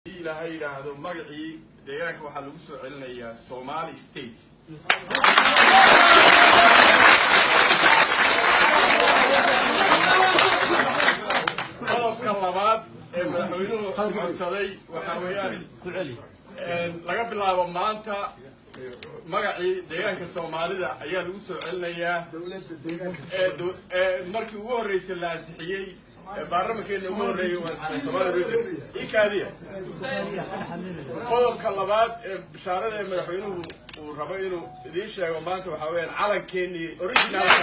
Ilaahay yidhaahdo, magacii deegaanka waxaa lagu soo celinayaa Somali State. Qodobka labaad ee madaxweynuhu codsaday waxaa weeyaan, laga bilaabo maanta magacii deegaanka Soomaalida ayaa lagu soo celinayaa ee markii ugu horreysay la ansixiyey ee baarlamankeena ugu horreeyey waa Somali Region ikaadiya. Qodobka labaad ee bishaarada ee madaxweynuhu uu rabo inuu idiin sheego maanta waxaa weeyaan calankeenii originalka.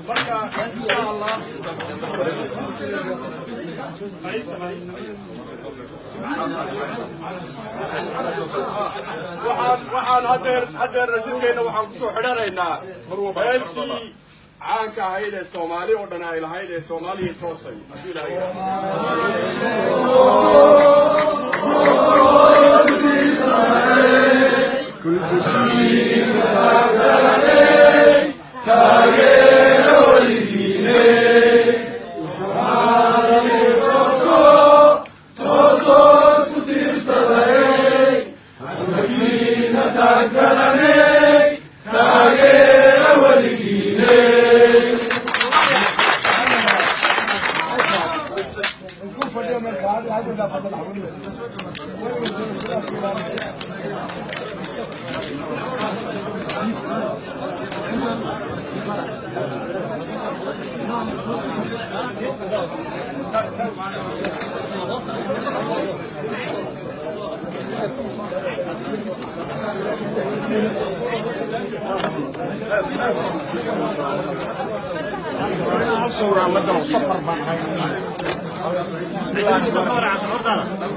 Marka insha Allah, waxaan haddeer rashidkeenna waxaan kusoo xidhanaynaa heestii caanka ahayd ee Soomaali oo dhan ay lahayd ee Soomaaliya toosay, hadduu Ilaahay yidhaahdo.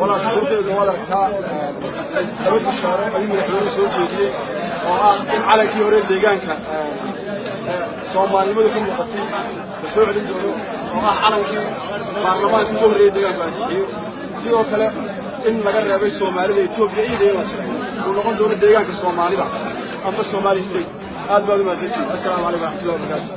Walaa, shucuurteedu waad aragtaa. Laba bishaaro ayuu madaxweynuhu soo jeediyey oo ah in calankii hore deegaanka Soomaalinimadu ka muuqatay la soo celin doono, oo ah calankii baarlamaankii ugu horreeyey deegaanku ansixiyo. Sidoo kale in laga reebay Soomaalida Etoobiya iyada in la jiray uu noqon doono deegaanka Soomaalida amba Somali State. Aad baad u mahadsantihin. Assalaamu calaykum waraxmatullahi wabarakaatu.